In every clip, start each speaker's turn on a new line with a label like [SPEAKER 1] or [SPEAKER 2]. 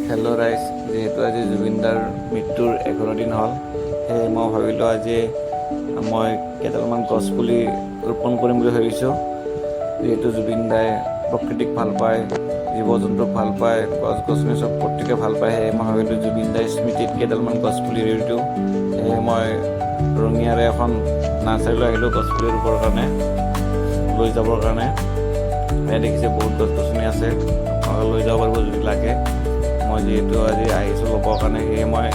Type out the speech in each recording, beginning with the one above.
[SPEAKER 1] Hello' ৰাইজ, যিহেতু আজি জুবিনদাৰ মৃত্যুৰ 11 দিন হ'ল, সেয়ে মই ভাবিলোঁ আজি মই কেইডালমান গছপুলি ৰোপণ কৰিম বুলি ভাবিছোঁ। যিহেতু জুবিন দাই প্ৰকৃতিক ভাল পায়, জীৱ জন্তুক ভাল পায়, গছ গছনি চব প্ৰত্যেকে ভাল পায়, সেয়ে মই ভাবিলোঁ জুবিন দাৰ স্মৃতিত কেইডালমান গছপুলি ৰুই দিওঁ। সেয়ে মই ৰঙিয়াৰে এখন নাৰ্চাৰীলৈ আহিলোঁ গছপুলি ৰুবৰ কাৰণে, লৈ যাবৰ কাৰণে। এয়া দেখিছে, বহুত গছ গছনি আছে, আপোনালোকে লৈ যাব পাৰিব যদি লাগে। মই যিহেতু আজি আহিছোঁ ল'বৰ কাৰণে, সেয়ে মই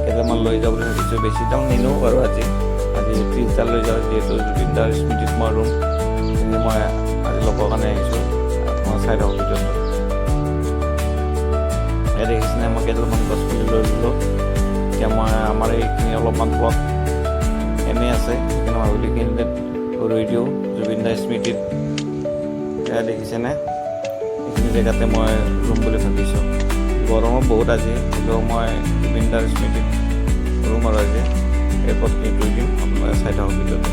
[SPEAKER 1] কেইটামান লৈ যাওঁ বুলি ভাবিছোঁ। বেছি দাম নিনিওঁ বাৰু আজি। আজি 30ডাল লৈ যাওঁ, যিহেতু জুবিন দাৰ স্মৃতিত মই ৰুম। সেয়ে মই আজি ল'বৰ কাৰণে আহিছোঁ। আপোনালোকে চাই থাকক ভিডিঅ'টো। এয়া দেখিছেনে, মই কেইডালমান গছপুলি লৈ ল'লোঁ। এতিয়া মই আমাৰ এইখিনি অলপমান প্লট এনেই আছে, সেইকাৰণে ভাবিলোঁ এইখিনিতে ৰুই দিওঁ জুবিন দাৰ স্মৃতিত। এয়া দেখিছেনে, এইখিনি জেগাতে মই ৰুম বুলি ভাবিছোঁ। গৰমো বহুত আজি, হ'লেও মই জুবিন দাৰ স্মৃতিত ৰুম আৰু আজি এই পথখিনিত ৰুই দিম। আপোনালোকে চাই থাকক ভিডিঅ'টো।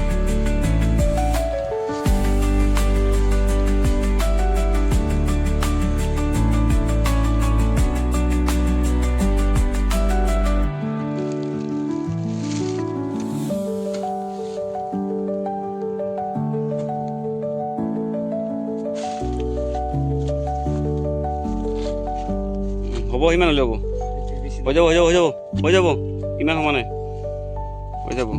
[SPEAKER 2] হ'ব, সিমান হ'লে হ'ব, হৈ যাব, হৈ যাব, হৈ যাব, হৈ যাব। ইমান সমানে হৈ যাব।